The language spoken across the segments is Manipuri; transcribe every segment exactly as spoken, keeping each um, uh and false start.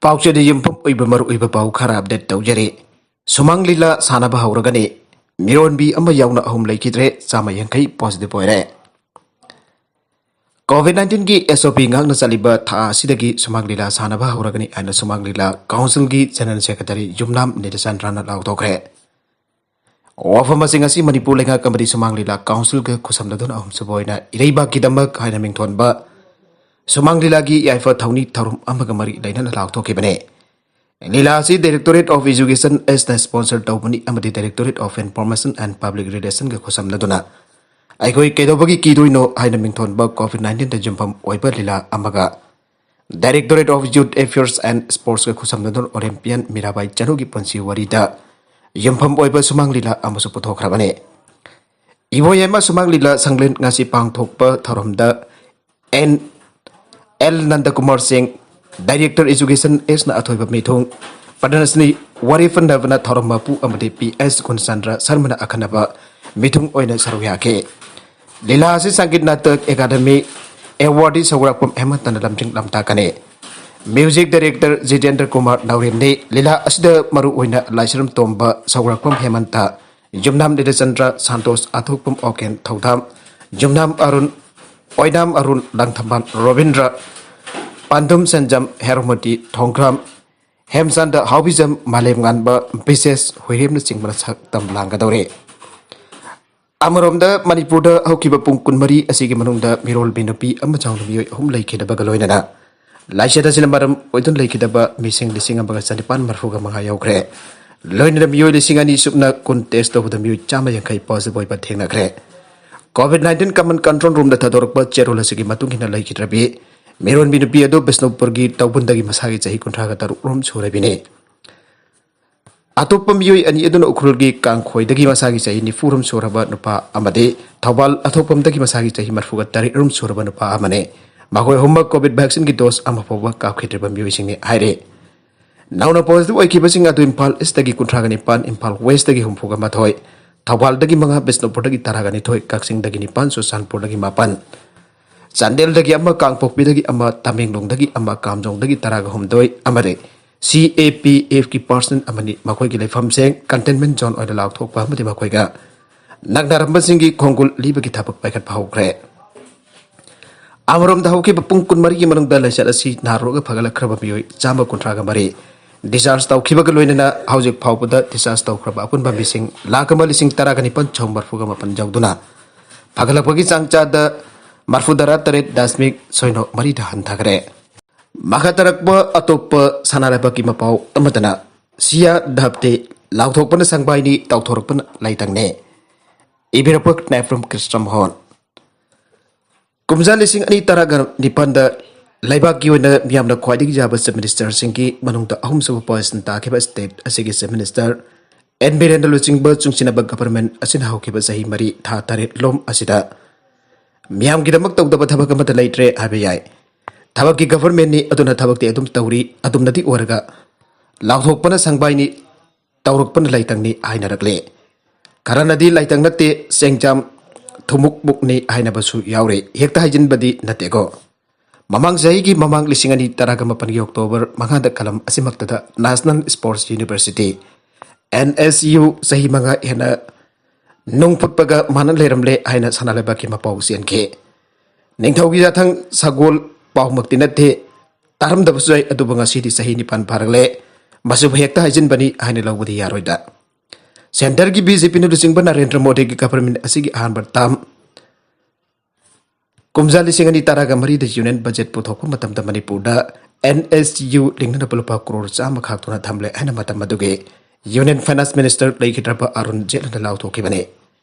ꯄꯥꯎꯆꯦꯗ ꯌꯨꯝꯐꯝ ꯑꯣꯏꯕ ꯃꯔꯨꯑꯣꯏꯕ ꯄꯥꯎ ꯈꯔ ꯑꯞꯗꯦꯠ ꯇꯧꯖꯔꯤ꯫ ꯁꯨꯃꯥꯡ ꯂꯤꯂꯥ ꯁꯥꯟꯅꯕ ꯍꯧꯔꯒꯅꯤ꯫ ꯃꯤꯔꯣꯟꯕꯤ ꯑꯃ ꯌꯥꯎꯅ ꯑꯍꯨꯝ ꯂꯩꯈꯤꯗ꯭ꯔꯦ, ꯆꯥꯝꯃ ꯌꯥꯡꯈꯩ ꯄꯣꯖꯤꯇꯤꯚ ꯑꯣꯏꯔꯦ꯫ ꯀꯣꯚꯤꯗ ꯅꯥꯏꯟꯇꯤꯟꯒꯤ ꯑꯦꯁ ꯑꯣ ꯄꯤ ꯉꯥꯛꯅ ꯆꯠꯂꯤꯕ ꯊꯥ ꯑꯁꯤꯗꯒꯤ ꯁꯨꯃꯥꯡ ꯂꯤꯂꯥ ꯁꯥꯟꯅꯕ ꯍꯧꯔꯒꯅꯤ ꯍꯥꯏꯅ ꯁꯨꯃꯥꯡ ꯂꯤꯂꯥ ꯀꯥꯎꯟꯁꯤꯜꯒꯤ ꯖꯦꯅꯔꯦꯜ ꯁꯦꯀ꯭ꯔꯦꯇꯔꯤ ꯌꯨꯝꯅꯥꯝ ꯅꯤꯂꯆꯟꯗ꯭ꯔꯅ ꯂꯥꯎꯊꯣꯛꯈ꯭ꯔꯦ꯫ ꯋꯥꯐꯝ ꯑꯁꯤ ꯉꯁꯤ ꯃꯅꯤꯄꯨꯔ ꯂꯩꯉꯥꯛ ꯑꯃꯗꯤ ꯁꯨꯃꯥꯡ ꯂꯤꯂꯥ ꯀꯥꯎꯟꯁꯤꯜꯒ ꯈꯨꯠꯁꯝꯅꯗꯨꯅ ꯑꯍꯨꯝꯁꯨꯕ ꯑꯣꯏꯅ ꯏꯔꯩꯕꯥꯛꯀꯤꯗꯃꯛ ꯍꯥꯏꯅ ꯃꯤꯡꯊꯣꯟꯕ ꯁꯨꯃꯥꯡ ꯂꯤꯂꯥꯒꯤ ꯌꯥꯏꯐ ꯊꯧꯅꯤ ꯊꯧꯔꯝ ꯑꯃꯒ ꯃꯔꯤ ꯂꯩꯅꯅ ꯂꯥꯎꯊꯣꯛꯈꯤꯕꯅꯤ꯫ ꯂꯤꯂꯥ ꯑꯁꯤ Directorate of Education ꯑꯦꯁꯅ ꯁ꯭ꯄꯣꯟꯁꯔ ꯇꯧꯕꯅꯤ ꯑꯃꯗꯤ Directorate of Information and Public Relationꯒ ꯈꯨꯠꯁꯝꯅꯗꯨꯅ ꯑꯩꯈꯣꯏ ꯀꯩꯗꯧꯕꯒꯤ ꯀꯤꯗꯣꯏꯅꯣ ꯍꯥꯏꯅ ꯃꯤꯡꯊꯣꯟꯕ ꯀꯣꯚꯤꯗ ꯅꯥꯏꯟꯇꯤꯟꯗ ꯌꯨꯝꯐꯝ ꯑꯣꯏꯕ ꯂꯤꯂꯥ ꯑꯃꯒ Directorate of Youth Affairs and Sportsꯀ ꯈꯨꯠꯁꯝꯅꯗꯨꯅ ꯑꯣꯂꯦꯝꯄꯤꯌꯟ Mirabai ꯆꯅꯨꯒꯤ ꯄꯨꯟꯁꯤ ꯋꯥꯔꯤꯗ ꯌꯨꯝꯐꯝ ꯑꯣꯏꯕ ꯁꯨꯃꯥꯡ ꯂꯤꯂꯥ ꯑꯃꯁꯨ ꯄꯨꯊꯣꯛꯈ꯭ꯔꯕꯅꯤ꯫ ꯏꯕꯣꯌꯥꯏꯃ ꯁꯨꯃꯥꯡ ꯂꯤꯂꯥ ꯁꯪꯂꯦꯟ ꯉꯁꯤ ꯄꯥꯡꯊꯣꯛꯄ ꯊꯧꯔꯝꯗ ꯑꯦꯟ ꯑꯦꯜ ꯅꯟꯗꯀꯨꯃꯥꯔ ꯁꯤꯡ, Director Education ꯑꯦꯁꯅ ꯑꯊꯣꯏꯕ ꯃꯤꯊꯨꯡ, ꯄ꯭ꯔꯗꯔꯁꯅꯤ ꯋꯥꯔꯦꯐꯟꯅꯕꯅ ꯊꯧꯔꯝ ꯃꯄꯨ ꯑꯃꯗꯤ ꯄꯤ ꯑꯦꯁ ꯒꯨꯟꯆꯟꯗ꯭ꯔ ꯁꯔꯃꯅ ꯑꯈꯟꯅꯕ ꯃꯤꯊꯨꯡ ꯑꯣꯏꯅ ꯁꯔꯨꯛ ꯌꯥꯈꯤ꯫ ꯂꯤꯂꯥ ꯑꯁꯤ ꯁꯪꯒꯤꯠ ꯅꯥꯇꯛ ꯑꯦꯀꯥꯗꯃꯤ ꯑꯦꯋꯥꯔꯗꯤ ꯁꯧꯒ꯭ꯔꯥꯛꯄꯝ ꯍꯦꯃꯟꯇꯅ ꯂꯝꯖꯤꯡ ꯂꯝꯇꯥꯛꯀꯅꯤ꯫ ꯃ꯭ꯌꯨꯖꯤꯛ ꯗꯥꯏꯔꯦꯛꯇꯔ ꯖꯤꯇꯦꯟꯗ꯭ꯔ ꯀꯨꯃꯥꯔ ꯅꯥꯎꯔꯦꯝꯅꯤ꯫ ꯂꯤꯂꯥ ꯑꯁꯤꯗ ꯃꯔꯨꯑꯣꯏꯅ ꯂꯥꯏꯁ꯭ꯔꯝ ꯇꯣꯝꯕ, ꯁꯧꯒ꯭ꯔꯥꯛꯄꯝ ꯍꯦꯃꯟꯇ, ꯌꯨꯝꯅꯥꯝ ꯅꯤꯂꯆꯟꯗ꯭ꯔ, ꯁꯥꯟꯇꯣꯁ ꯑꯊꯣꯛꯄꯝ, ꯑꯣꯀꯦꯟ ꯊꯧꯗꯥꯝ, ꯌꯨꯝꯅꯥꯝ ꯑꯔꯨꯟ, ꯑꯣꯏꯅꯥꯝ ꯑꯔꯨꯟ, ꯂꯪꯊꯕꯥꯜ ꯔꯣꯕꯤꯟꯗ꯭ꯔ, ꯄꯥꯟꯗꯨꯝ ꯁꯦꯟꯖꯝ, ꯍꯦꯔꯣꯃꯇꯤ ꯊꯣꯡꯈ꯭ꯔꯥꯝ, ꯍꯦꯝꯆꯥꯟꯗ ꯍꯥꯎꯕꯤꯖꯝ, ꯃꯥꯂꯦꯝ ꯉꯥꯟꯕ, ꯕꯤꯁꯦꯁ ꯍꯨꯏꯔꯦꯝꯅꯆꯤꯡꯕꯅ ꯁꯛꯇꯝ ꯂꯥꯡꯒꯗꯧꯔꯤ꯫ ꯑꯃꯔꯣꯝꯗ ꯃꯅꯤꯄꯨꯔꯗ ꯍꯧꯈꯤꯕ ꯄꯨꯡ ꯀꯨꯟꯃꯔꯤ ꯑꯁꯤꯒꯤ ꯃꯅꯨꯡꯗ ꯃꯤꯔꯣꯜꯕꯤ ꯅꯨꯄꯤ ꯑꯃ ꯌꯥꯎꯅ ꯃꯤꯑꯣꯏ ꯑꯍꯨꯝ ꯂꯩꯈꯤꯗꯕꯒ ꯂꯣꯏꯅꯅ ꯂꯥꯏꯆꯠ ꯑꯁꯤꯅ ꯃꯔꯝ ꯑꯣꯏꯗꯨꯅ ꯂꯩꯈꯤꯗꯕ ꯃꯤꯁꯤꯡ ꯂꯤꯁꯤꯡ ꯑꯃꯒ ꯆꯅꯤꯄꯥꯟ ꯃꯔꯤꯐꯨꯒ ꯃꯉꯥ ꯌꯧꯈ꯭ꯔꯦ꯫ ꯂꯣꯏꯅꯅ ꯃꯤꯑꯣꯏ ꯂꯤꯁꯤꯡ ꯑꯅꯤ ꯁꯨꯞꯅ ꯀꯨꯟ ꯇꯦꯁ ꯇꯧꯕꯗ ꯃꯤꯑꯣꯏ ꯆꯥꯝꯃ ꯌꯥꯡꯈꯩ ꯄꯣꯖꯤꯇꯤꯚ ꯑꯣꯏꯕ ꯊꯦꯡꯅꯈ꯭ꯔꯦ꯫ ꯀꯣꯚꯤꯗ ꯅꯥꯏꯟꯇꯤꯟ ꯀꯃꯟ ꯀꯟꯇ꯭ꯔꯣꯜ ꯔꯨꯝꯗ ꯊꯥꯗꯣꯔꯛꯄ ꯆꯦꯔꯣꯜ ꯑꯁꯤꯒꯤ ꯃꯇꯨꯡ ꯏꯟꯅ ꯂꯩꯈꯤꯗ꯭ꯔꯕꯤ ꯃꯤꯔꯣꯟꯕꯤ ꯅꯨꯄꯤ ꯑꯗꯨ ꯕꯤꯁꯅꯨꯄꯨꯔꯒꯤ ꯇꯧꯕꯨꯟꯗꯒꯤ ꯃꯁꯥꯒꯤ ꯆꯍꯤ ꯀꯨꯟꯊ꯭ꯔꯥꯒ ꯇꯔꯨꯛ ꯔꯣꯝ ꯁꯨꯔꯕꯤꯅꯤ꯫ ꯑꯇꯣꯞꯄ ꯃꯤꯑꯣꯏ ꯑꯅꯤ ꯑꯗꯨꯅ ꯎꯈ꯭ꯔꯨꯜꯒꯤ ꯀꯥꯡꯈꯣꯏꯗꯒꯤ ꯃꯁꯥꯒꯤ ꯆꯍꯤ ꯅꯤꯐꯨ ꯔꯣꯝ ꯁꯨꯔꯕ ꯅꯨꯄꯥ ꯑꯃꯗꯤ ꯊꯧꯕꯥꯜ ꯑꯊꯣꯛꯄꯝꯗꯒꯤ ꯃꯁꯥꯒꯤ ꯆꯍꯤ ꯃꯔꯤꯐꯨꯒ ꯇꯔꯦꯠ ꯔꯣꯝ ꯁꯨꯔꯕ ꯅꯨꯄꯥ ꯑꯃꯅꯤ꯫ ꯃꯈꯣꯏ ꯑꯍꯨꯝꯃꯛ ꯀꯣꯚꯤꯗ ꯚꯦꯛꯁꯤꯟꯒꯤ ꯗꯣꯁ ꯑꯃ ꯐꯥꯎꯕ ꯀꯥꯞꯈꯤꯗ꯭ꯔꯤꯕ ꯃꯤꯑꯣꯏꯁꯤꯡꯅꯤ ꯍꯥꯏꯔꯤ꯫ ꯅꯧꯅ ꯄꯣꯖꯤꯇꯤꯚ ꯑꯣꯏꯈꯤꯕꯁꯤꯡ ꯑꯗꯨ ꯏꯝꯐꯥꯜ ꯏꯁꯇꯒꯤ ꯀꯨꯟꯊ꯭ꯔꯥꯒ ꯅꯤꯄꯥꯟ, ꯏꯝꯐꯥꯜ ꯋꯦꯁꯇꯒꯤ ꯍꯨꯝꯐꯨꯒ ꯃꯥꯊꯣꯏ, ꯊꯧꯕꯥꯜꯗꯒꯤ ꯃꯉꯥ, ꯕꯤꯁꯅꯨꯄꯨꯔꯗꯒꯤ ꯇꯔꯥꯒ ꯅꯤꯊꯣꯏ, ꯀꯛꯆꯤꯡꯗꯒꯤ ꯅꯤꯄꯥꯟ, ꯆꯨꯔꯆꯥꯟꯄꯨꯔꯗꯒꯤ ꯃꯥꯄꯟ꯫ ꯆꯥꯟꯗꯦꯜꯗꯒꯤ ꯑꯃ, ꯀꯥꯡꯄꯣꯛꯄꯤꯗꯒꯤ ꯑꯃ, ꯇꯃꯦꯡꯂꯣꯡꯗꯒꯤ ꯑꯃ, ꯀꯥꯝꯖꯣꯡꯗꯒꯤ ꯇꯔꯥꯒ ꯍꯨꯝꯗꯣꯏ ꯑꯃꯗꯤ ꯁꯤ ꯑꯦ ꯄꯤ ꯑꯦꯐꯀꯤ ꯄꯥꯔꯁꯟ ꯑꯃꯅꯤ꯫ ꯃꯈꯣꯏꯒꯤ ꯂꯩꯐꯝꯁꯤꯡ ꯀꯟꯇꯦꯟꯃꯦꯟ ꯖꯣꯟ ꯑꯣꯏꯅ ꯂꯥꯎꯊꯣꯛꯄ ꯑꯃꯗꯤ ꯃꯈꯣꯏꯒ ꯅꯛꯅꯔꯝꯕꯁꯤꯡꯒꯤ ꯈꯣꯡꯒꯨꯜ ꯂꯤꯕꯒꯤ ꯊꯕꯛ ꯄꯥꯏꯈꯠꯄ ꯍꯧꯈ꯭ꯔꯦ꯫ ꯑꯃꯔꯣꯝꯗ, ꯍꯧꯈꯤꯕ ꯄꯨꯡ ꯀꯨꯟꯃꯔꯤꯒꯤ ꯃꯅꯨꯡꯗ ꯂꯥꯏꯆꯠ ꯑꯁꯤ ꯅꯥꯔꯨꯔꯒ ꯐꯒꯠꯂꯛꯈ꯭ꯔꯕ ꯃꯤꯑꯣꯏ ꯆꯥꯝꯃ ꯀꯨꯟꯊ꯭ꯔꯥꯒ ꯃꯔꯤ discharge ꯇꯧꯈꯤꯕꯒ ꯂꯣꯏꯅꯅ ꯍꯧꯖꯤꯛ ꯐꯥꯎꯕꯗ discharge ꯇꯧꯈ꯭ꯔꯕ ꯑꯄꯨꯟꯕ ꯃꯤꯁꯤꯡ ꯂꯥꯈ ꯑꯃ ꯂꯤꯁꯤꯡ ꯇꯔꯥꯒ ꯅꯤꯄꯥꯟ ꯆꯍꯨꯝ ꯃꯔꯤꯐꯨꯒ ꯃꯥꯄꯟ ꯌꯧꯗꯨꯅ ꯐꯒꯠꯂꯛꯄꯒꯤ ꯆꯥꯡ ꯆꯥꯗ ꯃꯔꯤꯐꯨꯇꯔꯥ ꯇꯔꯦꯠ ꯗꯁꯃꯤꯛ ꯁꯣꯏꯅꯣ ꯃꯔꯤꯗ ꯍꯟꯊꯈ꯭ꯔꯦ꯫ ꯃꯈꯥ ꯇꯥꯔꯛꯄ ꯑꯇꯣꯞꯄ ꯁꯅꯥ ꯂꯩꯕꯥꯛꯀꯤ ꯃꯄꯥꯎ ꯑꯃꯗꯅ, ꯁꯤꯌꯥ ꯙꯞꯇꯦ, ꯂꯥꯎꯊꯣꯛꯄꯅ ꯁꯪꯕꯥꯏꯅꯤ, ꯇꯧꯊꯣꯔꯛꯄꯅ ꯂꯥꯏꯇꯪꯅꯦ꯫ ꯏꯕꯤꯔꯛꯄ ꯅꯦꯐ꯭ꯔꯝ ꯀ꯭ꯔꯤꯁꯇꯃꯣꯍꯟ꯫ ꯀꯨꯝꯖꯥ ꯂꯤꯁꯤꯡ ꯑꯅꯤ ꯇꯔꯥꯒ ꯅꯤꯄꯥꯟꯗ ꯂꯩꯕꯥꯛꯀꯤ ꯑꯣꯏꯅ ꯃꯤꯌꯥꯝꯅ ꯈ꯭ꯋꯥꯏꯗꯒꯤ ꯌꯥꯕ chief ministerꯁꯤꯡꯒꯤ ꯃꯅꯨꯡꯗ ꯑꯍꯨꯝꯁꯨꯕ position ꯇꯥꯈꯤꯕ state ꯑꯁꯤꯒꯤ chief minister ꯑꯦꯟ ꯕꯤꯔꯦꯟꯗ ꯂꯨꯆꯤꯡꯕ ꯆꯨꯡꯁꯤꯟꯅꯕ government ꯑꯁꯤꯅ ꯍꯧꯈꯤꯕ ꯆꯍꯤ ꯃꯔꯤ ꯊꯥ ꯇꯔꯦꯠ ꯂꯣꯝ ꯑꯁꯤꯗ ꯃꯤꯌꯥꯝꯒꯤꯗꯃꯛ ꯇꯧꯗꯕ ꯊꯕꯛ ꯑꯃꯠꯇ ꯂꯩꯇ꯭ꯔꯦ ꯍꯥꯏꯕ ꯌꯥꯏ꯫ ꯊꯕꯛꯀꯤ governmentꯅꯤ, ꯑꯗꯨꯅ ꯊꯕꯛꯇꯤ ꯑꯗꯨꯝ ꯇꯧꯔꯤ, ꯑꯗꯨꯝꯅꯗꯤ ꯑꯣꯏꯔꯒ ꯂꯥꯎꯊꯣꯛꯄꯅ ꯁꯪꯕꯥꯏꯅꯤ, ꯇꯧꯔꯛꯄꯅ ꯂꯩꯇꯪꯅꯤ ꯍꯥꯏꯅꯔꯛꯂꯦ꯫ ꯈꯔꯅꯗꯤ ꯂꯩꯇꯪ ꯅꯠꯇꯦ, ꯆꯦꯡꯖꯥꯝ ꯊꯨꯝꯃꯨꯛ ꯃꯨꯛꯅꯤ ꯍꯥꯏꯅꯕꯁꯨ ꯌꯥꯎꯔꯦ꯫ ꯍꯦꯛꯇ ꯍꯥꯏꯖꯤꯟꯕꯗꯤ ꯅꯠꯇꯦꯀꯣ꯫ ꯃꯃꯥꯡ ꯆꯍꯤꯒꯤ ꯃꯃꯥꯡ ꯂꯤꯁꯤꯡ ꯑꯅꯤ ꯇꯔꯥꯒ ꯃꯥꯄꯟꯒꯤ October ꯃꯉꯥꯗ ꯀꯂꯝ ꯑꯁꯤꯃꯛꯇꯗ National Sports University, NSU, ꯆꯍꯤ ꯃꯉꯥ ꯍꯦꯟꯅ ꯅꯨꯡ ꯐꯨꯠꯄꯒ ꯃꯥꯟꯅ ꯂꯩꯔꯝꯂꯦ ꯍꯥꯏꯅ ꯁꯅꯥ ꯂꯩꯕꯥꯛꯀꯤ ꯃꯄꯥꯎ ꯆꯦꯟꯈꯤ꯫ ꯅꯤꯡꯊꯧꯒꯤ ꯌꯥꯊꯪ ꯁꯒꯣꯜ ꯄꯥꯎꯃꯛꯇꯤ ꯅꯠꯇꯦ, ꯇꯥꯔꯝꯗꯕꯁꯨ ꯌꯥꯏ, ꯑꯗꯨꯕꯨ ꯉꯁꯤꯗꯤ ꯆꯍꯤ ꯅꯤꯄꯥꯟ ꯐꯥꯔꯛꯂꯦ꯫ ꯃꯁꯤꯕꯨ ꯍꯦꯛꯇ ꯍꯥꯏꯖꯤꯟꯕꯅꯤ ꯍꯥꯏꯅ ꯂꯧꯕꯗꯤ ꯌꯥꯔꯣꯏꯗ꯫ Centreꯒꯤ BJPꯅ ꯂꯨꯆꯤꯡꯕ ꯅꯔꯦꯟꯗ꯭ꯔ ꯃꯣꯗꯤꯒꯤ government ꯑꯁꯤꯒꯤ ꯑꯍꯥꯟꯕ term ꯀꯨꯝꯖꯥ ꯂꯤꯁꯤꯡ ꯑꯅꯤ ꯇꯔꯥꯒ ꯃꯔꯤꯗ union budget ꯄꯨꯊꯣꯛꯄ ꯃꯇꯝꯗ ꯃꯅꯤꯄꯨꯔꯗ NSU ꯂꯤꯡꯅꯅꯕ ꯂꯨꯄꯥ ꯀ꯭ꯔꯣꯔ ꯆꯥꯝꯃ ꯈꯥꯛꯇꯨꯅ ꯊꯝꯂꯦ ꯍꯥꯏꯅ ꯃꯇꯝ ꯑꯗꯨꯒꯤ union finance minister ꯂꯩꯈꯤꯗ꯭ꯔꯕ ꯑꯔꯨꯟ ꯖꯦꯠꯂꯅ ꯂꯥꯎꯊꯣꯛꯈꯤꯕꯅꯤ꯫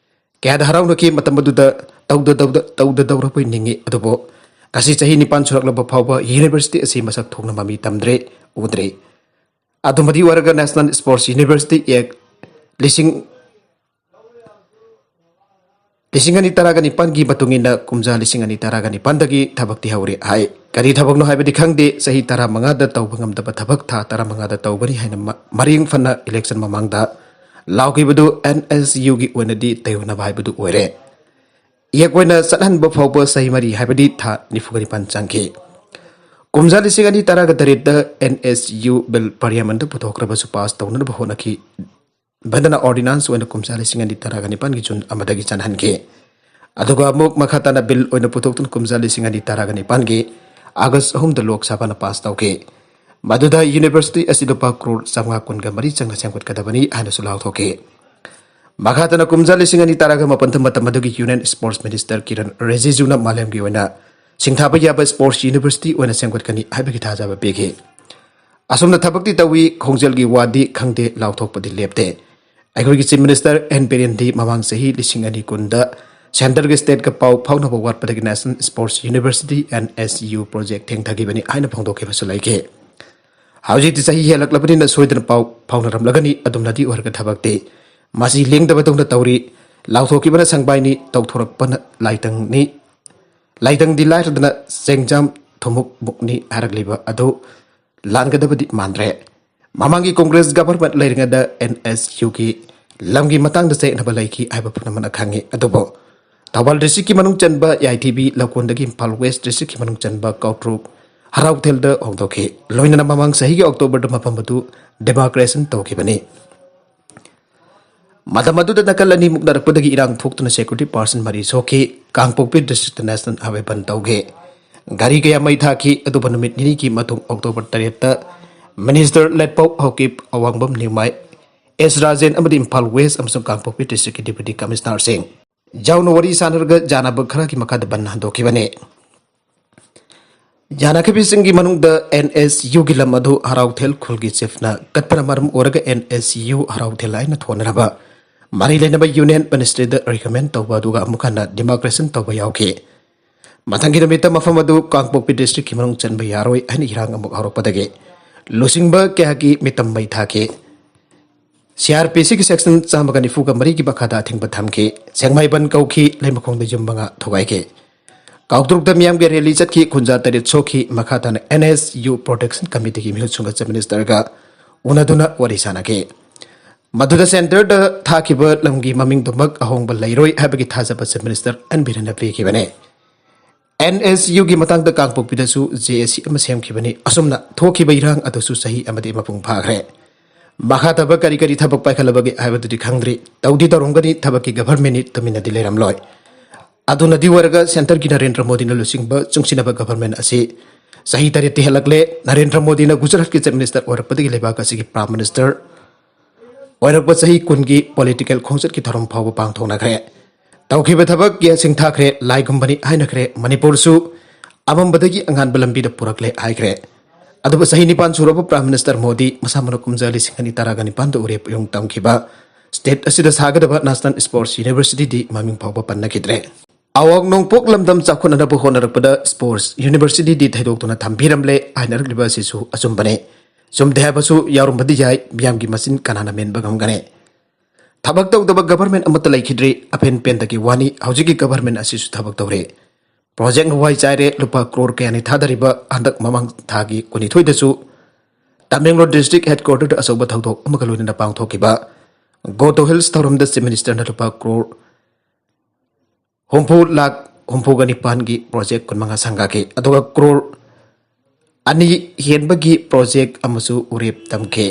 ꯀꯌꯥꯗ ꯍꯔꯥꯎꯅꯈꯤ꯫ ꯃꯇꯝ ꯑꯗꯨꯗ ꯇꯧꯗ ꯇꯧꯗ ꯇꯧꯗꯗꯧꯔꯕꯣꯏ ꯅꯤꯡꯏ꯫ ꯑꯗꯨꯕꯨ ꯉꯁꯤ ꯆꯍꯤ ꯅꯤꯄꯥꯟ ꯁꯨꯔꯛꯂꯕ ꯐꯥꯎꯕ university ꯑꯁꯤ ꯃꯁꯛ ꯊꯣꯛꯅ ꯃꯃꯤ ꯇꯝꯗ꯭ꯔꯦ, ꯎꯗ꯭ꯔꯦ꯫ ꯑꯗꯨꯃꯗꯤ ꯑꯣꯏꯔꯒ National Sports University Act ꯂꯤꯁꯤꯡ, ꯂꯤꯁꯤꯡ ꯑꯅꯤ ꯇꯔꯥꯒ ꯅꯤꯄꯥꯟꯒꯤ ꯃꯇꯨꯡ ꯏꯟꯅ ꯀꯨꯝꯖꯥ ꯂꯤꯁꯤꯡ ꯑꯅꯤ ꯇꯔꯥꯒ ꯅꯤꯄꯥꯟꯗꯒꯤ ꯊꯕꯛꯇꯤ ꯍꯧꯔꯦ ꯍꯥꯏ꯫ ꯀꯔꯤ ꯊꯕꯛꯅꯣ ꯍꯥꯏꯕꯗꯤ ꯈꯪꯗꯦ꯫ ꯆꯍꯤ ꯇꯔꯥꯃꯉꯥꯗ ꯇꯧꯕ ꯉꯝꯗꯕ ꯊꯕꯛ ꯊꯥ ꯇꯔꯥꯃꯉꯥꯗ ꯇꯧꯒꯅꯤ ꯍꯥꯏꯅ ꯃ-, ꯃꯔꯤꯡ ꯐꯅ election ꯃꯃꯥꯡꯗ ꯂꯥꯎꯈꯤꯕꯗꯨ NSUꯒꯤ ꯑꯣꯏꯅꯗꯤ ꯇꯩꯔꯨꯅꯕ ꯍꯥꯏꯕꯗꯨ ꯑꯣꯏꯔꯦ꯫ ꯏꯌꯦꯛ ꯑꯣꯏꯅ ꯆꯠꯍꯟꯕ ꯐꯥꯎꯕ ꯆꯍꯤ ꯃꯔꯤ, ꯍꯥꯏꯕꯗꯤ ꯊꯥ ꯅꯤꯐꯨꯒ ꯅꯤꯄꯥꯟ ꯆꯪꯈꯤ꯫ ꯀꯨꯝꯖꯥ ꯂꯤꯁꯤꯡ ꯑꯅꯤ ꯇꯔꯥꯒ ꯇꯔꯦꯠꯇ NSU bill parliamentꯇ ꯄꯨꯊꯣꯛꯈ꯭ꯔꯕꯁꯨ pass ꯇꯧꯅꯅꯕ ꯍꯣꯠꯅꯈꯤ꯫ ꯕꯟꯗꯅ ordinance ꯑꯣꯏꯅ ꯀꯨꯝꯖꯥ ꯂꯤꯁꯤꯡ ꯑꯅꯤ ꯇꯔꯥꯒ ꯅꯤꯄꯥꯟꯒꯤ June ꯑꯃꯗꯒꯤ ꯆꯠꯍꯟꯈꯤ꯫ ꯑꯗꯨꯒ ꯑꯃꯨꯛ ꯃꯈꯥ ꯇꯥꯅ bill ꯑꯣꯏꯅ ꯄꯨꯊꯣꯛꯇꯨꯅ ꯀꯨꯝꯖꯥ ꯂꯤꯁꯤꯡ ꯑꯅꯤ ꯇꯔꯥꯒ ꯅꯤꯄꯥꯟꯒꯤ August ꯑꯍꯨꯝꯗ Lok Sabhaꯅ pass ꯇꯧꯈꯤ꯫ ꯃꯗꯨꯗ university ꯑꯁꯤ ꯂꯨꯄꯥ ꯀ꯭ꯔꯣꯔ ꯆꯥꯝꯃꯉꯥ ꯀꯨꯟꯒ ꯃꯔꯤ ꯆꯪꯅ ꯁꯦꯝꯒꯠꯀꯗꯕꯅꯤ ꯍꯥꯏꯅꯁꯨ ꯂꯥꯎꯊꯣꯛꯈꯤ꯫ ꯃꯈꯥ ꯇꯥꯅ ꯀꯨꯝꯖꯥ ꯂꯤꯁꯤꯡ ꯑꯅꯤ ꯇꯔꯥꯒ ꯃꯥꯄꯟꯗ ꯃꯇꯝ ꯑꯗꯨꯒꯤ Union Sports Minister ꯀꯤꯔꯟ ꯔꯤꯖꯤꯖꯨꯅ ꯃꯥꯂꯦꯝꯒꯤ ꯑꯣꯏꯅ ꯁꯤꯡꯊꯥꯕ ꯌꯥꯕ sports university ꯑꯣꯏꯅ ꯁꯦꯝꯒꯠꯀꯅꯤ ꯍꯥꯏꯕꯒꯤ ꯊꯥꯖꯕ ꯄꯤꯈꯤ꯫ ꯑꯁꯨꯝꯅ ꯊꯕꯛꯇꯤ ꯇꯧꯏ, ꯈꯣꯡꯖꯦꯜꯒꯤ ꯋꯥꯗꯤ ꯈꯪꯗꯦ, ꯂꯥꯎꯊꯣꯛꯄꯗꯤ ꯂꯦꯞꯇꯦ꯫ ꯑꯩꯈꯣꯏꯒꯤ Chief Minister ꯑꯦꯟ ꯕꯤꯔꯦꯟꯗꯤ ꯃꯃꯥꯡ ꯆꯍꯤ ꯂꯤꯁꯤꯡ ꯑꯅꯤ ꯀꯨꯟꯗ centreꯒ stateꯀ ꯄꯥꯎ ꯐꯥꯎꯅꯕ ꯋꯥꯠꯄꯗꯒꯤ National Sports University, NSU project ꯊꯦꯡꯊꯈꯤꯕꯅꯤ ꯍꯥꯏꯅ ꯐꯣꯡꯗꯣꯛꯈꯤꯕꯁꯨ ꯂꯩꯈꯤ꯫ ꯍꯧꯖꯤꯛꯇꯤ ꯆꯍꯤ ꯍꯦꯜꯂꯛꯂꯕꯅꯤꯅ ꯁꯣꯏꯗꯅ ꯄꯥꯎ ꯐꯥꯎꯅꯔꯝꯂꯒꯅꯤ, ꯑꯗꯨꯝꯅꯗꯤ ꯑꯣꯏꯔꯒ ꯊꯕꯛꯇꯤ ꯃꯁꯤ ꯂꯦꯡꯗꯕꯗꯧꯅ ꯇꯧꯔꯤ꯫ ꯂꯥꯎꯊꯣꯛꯈꯤꯕꯅ ꯁꯪꯕꯥꯏꯅꯤ, ꯇꯧꯊꯣꯔꯛꯄꯅ ꯂꯥꯏꯇꯪꯅꯤ꯫ ꯂꯥꯏꯇꯪꯗꯤ ꯂꯥꯏꯔꯗꯅ ꯆꯦꯡꯖꯥꯝ ꯊꯨꯝꯃꯨꯛ ꯃꯨꯛꯅꯤ ꯍꯥꯏꯔꯛꯂꯤꯕ ꯑꯗꯨ ꯂꯥꯟꯒꯗꯕꯗꯤ ꯃꯥꯟꯗ꯭ꯔꯦ꯫ ꯃꯃꯥꯡꯒꯤ Congress government ꯂꯩꯔꯤꯉꯩꯗ NSUꯒꯤ ꯂꯝꯒꯤ ꯃꯇꯥꯡꯗ ꯆꯌꯦꯠꯅꯕ ꯂꯩꯈꯤ ꯍꯥꯏꯕ ꯄꯨꯝꯅꯃꯛꯅ ꯈꯪꯉꯤ꯫ ꯑꯗꯨꯕꯨ ꯊꯧꯕꯥꯜ districtꯀꯤ ꯃꯅꯨꯡ ꯆꯟꯕ ꯌꯥꯏꯊꯤꯕꯤ, ꯂꯧꯀꯣꯟꯗꯒꯤ ꯏꯝꯐꯥꯜ West districtꯀꯤ ꯃꯅꯨꯡ ꯆꯟꯕ ꯀꯧꯇ꯭ꯔꯨꯛ, ꯍꯔꯥꯎꯊꯦꯜꯗ ꯍꯣꯡꯗꯣꯛꯈꯤ꯫ ꯂꯣꯏꯅꯅ ꯃꯃꯥꯡ ꯆꯍꯤꯒꯤ Octoberꯗ ꯃꯐꯝ ꯑꯗꯨ demarcation ꯇꯧꯈꯤꯕꯅꯤ꯫ ꯃꯇꯝ ꯑꯗꯨꯗ ꯅꯥꯀꯜ ꯑꯅꯤ ꯃꯨꯛꯅꯔꯛꯄꯗꯒꯤ ꯏꯔꯥꯡ ꯊꯣꯛꯇꯨꯅ security person ꯃꯔꯤ ꯁꯣꯛꯈꯤ꯫ ꯀꯥꯡꯄꯣꯛꯄꯤ districtꯇ National Highway ꯕꯟ ꯇꯧꯈꯤ꯫ ꯒꯥꯔꯤ ꯀꯌꯥ ꯃꯩ ꯊꯥꯈꯤ꯫ ꯑꯗꯨꯕꯨ ꯅꯨꯃꯤꯠ ꯅꯤꯅꯤꯒꯤ ꯃꯇꯨꯡ October ꯇꯔꯦꯠꯇ Minister ꯂꯦꯠꯄꯥꯎ ꯍꯧꯀꯤꯞ, ꯑꯋꯥꯡꯕꯝ ꯅꯤꯎꯃꯥꯏ, ꯑꯦꯁ ꯔꯥꯖꯦꯟ ꯑꯃꯗꯤ ꯏꯝꯐꯥꯜ West ꯑꯃꯁꯨꯡ ꯀꯥꯡꯄꯣꯛꯄꯤ districtꯀꯤ Deputy Commissionerꯁꯤꯡ ꯌꯥꯎꯅ ꯋꯥꯔꯤ ꯁꯥꯟꯅꯔꯒ ꯌꯥꯅꯕ ꯈꯔꯒꯤ ꯃꯈꯥꯗ ꯕꯟ ꯍꯟꯗꯣꯛꯈꯤꯕꯅꯤ꯫ ꯌꯥꯅꯈꯤꯕꯁꯤꯡꯒꯤ ꯃꯅꯨꯡꯗ NSUꯒꯤ ꯂꯝ ꯑꯗꯨ ꯍꯔꯥꯎꯊꯦꯜ ꯈꯨꯜꯒꯤ chiefꯅ ꯀꯠꯄꯅ ꯃꯔꯝ ꯑꯣꯏꯔꯒ NSU ꯍꯔꯥꯎꯊꯦꯜ ꯍꯥꯏꯅ ꯊꯣꯟꯅꯅꯕ ꯃꯔꯤ ꯂꯩꯅꯕ Union Ministryꯗ recommend ꯇꯧꯕ ꯑꯗꯨꯒ ꯑꯃꯨꯛ ꯍꯟꯅ demarcation ꯇꯧꯕ ꯌꯥꯎꯈꯤ꯫ ꯃꯊꯪꯒꯤ ꯅꯨꯃꯤꯠꯇ ꯃꯐꯝ ꯑꯗꯨ ꯀꯥꯡꯄꯣꯛꯄꯤ districtꯀꯤ ꯃꯅꯨꯡ ꯆꯟꯕ ꯌꯥꯔꯣꯏ ꯍꯥꯏꯅ ꯏꯔꯥꯡ ꯑꯃꯨꯛ ꯍꯧꯔꯛꯄꯗꯒꯤ ꯂꯨꯆꯤꯡꯕ ꯀꯌꯥꯒꯤ ꯃꯤꯇꯝ ꯃꯩ ꯊꯥꯈꯤ꯫ CrPCꯒꯤ section ꯆꯥꯝꯃꯒ ꯅꯤꯐꯨꯒ ꯃꯔꯤꯒꯤ ꯃꯈꯥꯗ ꯑꯊꯤꯡꯕ ꯊꯝꯈꯤ꯫ ꯁꯦꯡꯃꯥꯏꯕꯟ ꯀꯧꯈꯤ꯫ ꯂꯩꯃꯈꯣꯡꯗ ꯌꯨꯝ ꯃꯉꯥ ꯊꯨꯒꯥꯏꯈꯤ꯫ ꯀꯥꯎꯇ꯭ꯔꯨꯛꯇ ꯃꯤꯌꯥꯝꯒꯤ rally ꯆꯠꯈꯤ꯫ ꯈꯨꯟꯖꯥ ꯇꯔꯦꯠ ꯁꯣꯛꯈꯤ꯫ ꯃꯈꯥ ꯇꯥꯅ NSU Protection Committeeꯒꯤ ꯃꯤꯍꯨꯠꯁꯤꯡꯒ Chief Ministerꯒ ꯎꯅꯗꯨꯅ ꯋꯥꯔꯤ ꯁꯥꯟꯅꯈꯤ꯫ ꯃꯗꯨꯗ ꯁꯦꯟꯇꯔꯗ ꯊꯥꯈꯤꯕ ꯂꯝꯒꯤ ꯃꯃꯤꯡꯗꯨꯃꯛ ꯑꯍꯣꯡꯕ ꯂꯩꯔꯣꯏ ꯍꯥꯏꯕꯒꯤ ꯊꯥꯖꯕ ꯆꯤꯐ ꯃꯤꯅꯤꯁꯇꯔ ꯑꯦꯟ ꯕꯤꯔꯦꯟꯅ ꯄꯤꯈꯤꯕꯅꯤ꯫ ꯑꯦꯟ ꯑꯦꯁ ꯌꯨꯒꯤ ꯃꯇꯥꯡꯗ ꯀꯥꯡꯄꯣꯛꯄꯤꯗꯁꯨ ꯖꯦ ꯑꯦ ꯁꯤ ꯑꯃ ꯁꯦꯝꯈꯤꯕꯅꯤ꯫ ꯑꯁꯨꯝꯅ ꯊꯣꯛꯈꯤꯕ ꯏꯔꯥꯡ ꯑꯗꯨꯁꯨ ꯆꯍꯤ ꯑꯃꯗꯤ ꯃꯄꯨꯡ ꯐꯥꯈ꯭ꯔꯦ꯫ ꯃꯈꯥ ꯇꯥꯕ ꯀꯔꯤ ꯀꯔꯤ ꯊꯕꯛ ꯄꯥꯏꯈꯠꯂꯕꯒꯦ ꯍꯥꯏꯕꯗꯨꯗꯤ ꯈꯪꯗ꯭ꯔꯤ꯫ ꯇꯧꯗꯤ ꯇꯧꯔꯝꯒꯅꯤ, ꯊꯕꯛꯀꯤ ꯒꯚꯔꯟꯃꯦꯟꯠꯅꯤ, ꯇꯨꯃꯤꯟꯅꯗꯤ ꯂꯩꯔꯝꯂꯣꯏ꯫ ꯑꯗꯨꯅꯗꯤ ꯑꯣꯏꯔꯒ ꯁꯦꯟꯇꯔꯒꯤ ꯅꯔꯦꯟꯗ꯭ꯔ ꯃꯣꯗꯤꯅ ꯂꯨꯆꯤꯡꯕ ꯆꯨꯡꯁꯤꯟꯅꯕ ꯒꯚꯔꯟꯃꯦꯟꯠ ꯑꯁꯤ ꯆꯍꯤ ꯇꯔꯦꯠꯇꯤ ꯍꯦꯜꯂꯛꯂꯦ꯫ ꯅꯔꯦꯟꯗ꯭ꯔ ꯃꯣꯗꯤꯅ ꯒꯨꯖꯔꯥꯠꯀꯤ ꯆꯤꯐ ꯃꯤꯅꯤꯁꯇꯔ ꯑꯣꯏꯔꯛꯄꯗꯒꯤ ꯂꯩꯕꯥꯛ ꯑꯁꯤꯒꯤ ꯄ꯭ꯔꯥꯏꯝ ꯃꯤꯅꯤꯁꯇꯔ ꯑꯣꯏꯔꯛꯄ ꯆꯍꯤ ꯀꯨꯟꯒꯤ ꯄꯣꯂꯤꯇꯤꯀꯦꯜ ꯈꯣꯡꯆꯠꯀꯤ ꯊꯧꯔꯝ ꯐꯥꯎꯕ ꯄꯥꯡꯊꯣꯛꯅꯈ꯭ꯔꯦ꯫ ꯇꯧꯈꯤꯕ ꯊꯕꯛ ꯌꯦꯟꯁꯤꯡ ꯊꯥꯈ꯭ꯔꯦ, ꯂꯥꯏꯒꯨꯝꯕꯅꯤ ꯍꯥꯏꯅꯈ꯭ꯔꯦ, ꯃꯅꯤꯄꯨꯔꯁꯨ ꯑꯃꯝꯕꯗꯒꯤ ꯑꯉꯥꯟꯕ ꯂꯝꯕꯤꯗ ꯄꯨꯔꯛꯂꯦ ꯍꯥꯏꯈ꯭ꯔꯦ꯫ ꯑꯗꯨꯕꯨ ꯆꯍꯤ ꯅꯤꯄꯥꯟ ꯁꯨꯔꯕ ꯄ꯭ꯔꯥꯏꯝ ꯃꯤꯅꯤꯁꯇꯔ ꯃꯣꯗꯤ ꯃꯁꯥꯃꯛꯅ ꯀꯨꯝꯖꯥ ꯂꯤꯁꯤꯡ ꯑꯅꯤ ꯇꯔꯥꯒ ꯅꯤꯄꯥꯟꯗ ꯎꯔꯦꯞ ꯌꯣꯡ ꯇꯝꯈꯤꯕ ꯁ꯭ꯇꯦꯠ ꯑꯁꯤꯗ ꯁꯥꯒꯗꯕ ꯅꯦꯁꯅꯦꯜ ꯁ꯭ꯄꯣꯔꯠꯁ ꯌꯨꯅꯤꯚꯔꯁꯤꯇꯤꯗꯤ ꯃꯃꯤꯡ ꯐꯥꯎꯕ ꯄꯟꯅꯈꯤꯗ꯭ꯔꯦ꯫ ꯑꯋꯥꯡ ꯅꯣꯡꯄꯣꯛ ꯂꯝꯗꯝ ꯆꯥꯎꯈꯠꯅꯅꯕ ꯍꯣꯠꯅꯔꯛꯄꯗ ꯁ꯭ꯄꯣꯔꯠꯁ ꯌꯨꯅꯤꯚꯔꯁꯤꯇꯤꯗꯤ ꯊꯩꯗꯣꯛꯇꯨꯅ ꯊꯝꯕꯤꯔꯝꯂꯦ ꯍꯥꯏꯅꯔꯛꯂꯤꯕ ꯑꯁꯤꯁꯨ ꯑꯆꯨꯝꯕꯅꯦ꯫ ꯆꯨꯝꯗꯦ ꯍꯥꯏꯕꯁꯨ ꯌꯥꯎꯔꯝꯕꯗꯤ ꯌꯥꯏ, ꯃꯤꯌꯥꯝꯒꯤ ꯃꯆꯤꯟ ꯀꯅꯥꯅ ꯃꯦꯟꯕ ꯉꯝꯒꯅꯤ? ꯊꯕꯛ ꯇꯧꯗꯕ ꯒꯚꯔꯟꯃꯦꯟꯠ ꯑꯃꯠꯇ ꯂꯩꯈꯤꯗ꯭ꯔꯤ꯫ ꯑꯐꯦꯟ ꯄꯦꯟꯗꯒꯤ ꯋꯥꯅꯤ, ꯍꯧꯖꯤꯛꯀꯤ ꯒꯚꯔꯟꯃꯦꯟꯠ ꯑꯁꯤꯁꯨ ꯊꯕꯛ ꯇꯧꯔꯦ꯫ ꯄ꯭ꯔꯣꯖꯦꯛꯅ ꯋꯥꯏ ꯆꯥꯏꯔꯦ꯫ ꯂꯨꯄꯥ ꯀ꯭ꯔꯣꯔ ꯀꯌꯥꯅꯤ ꯊꯥꯗꯔꯤꯕ? ꯍꯟꯗꯛ ꯃꯃꯥꯡ ꯊꯥꯒꯤ ꯀꯨꯟꯅꯤꯊꯣꯏꯗꯁꯨ ꯇꯃꯦꯡꯂꯣꯡ ꯗꯤꯁꯇ꯭ꯔꯤꯛ ꯍꯦꯗꯀ꯭ꯋꯥꯇꯔꯗ ꯑꯆꯧꯕ ꯊꯧꯗꯣꯛ ꯑꯃꯒ ꯂꯣꯏꯅꯅ ꯄꯥꯡꯊꯣꯛꯈꯤꯕ ꯒꯣ ꯇꯨ ꯍꯤꯜꯁ ꯊꯧꯔꯝꯗ ꯆꯤꯐ ꯃꯤꯅꯤꯁꯇꯔꯅ ꯂꯨꯄꯥ ꯀ꯭ꯔꯣꯔ ꯍꯨꯝꯐꯨ ꯂꯥꯈ ꯍꯨꯝꯐꯨꯒ ꯅꯤꯄꯥꯟꯒꯤ ꯄ꯭ꯔꯣꯖꯦꯛ ꯀꯨꯟꯃꯉꯥ ꯁꯪꯒꯥꯈꯤ, ꯑꯗꯨꯒ ꯀ꯭ꯔꯣꯔ ꯑꯅꯤ ꯍꯦꯟꯕꯒꯤ ꯄ꯭ꯔꯣꯖꯦꯛ ꯑꯃꯁꯨ ꯎꯔꯦꯞ ꯇꯝꯈꯤ꯫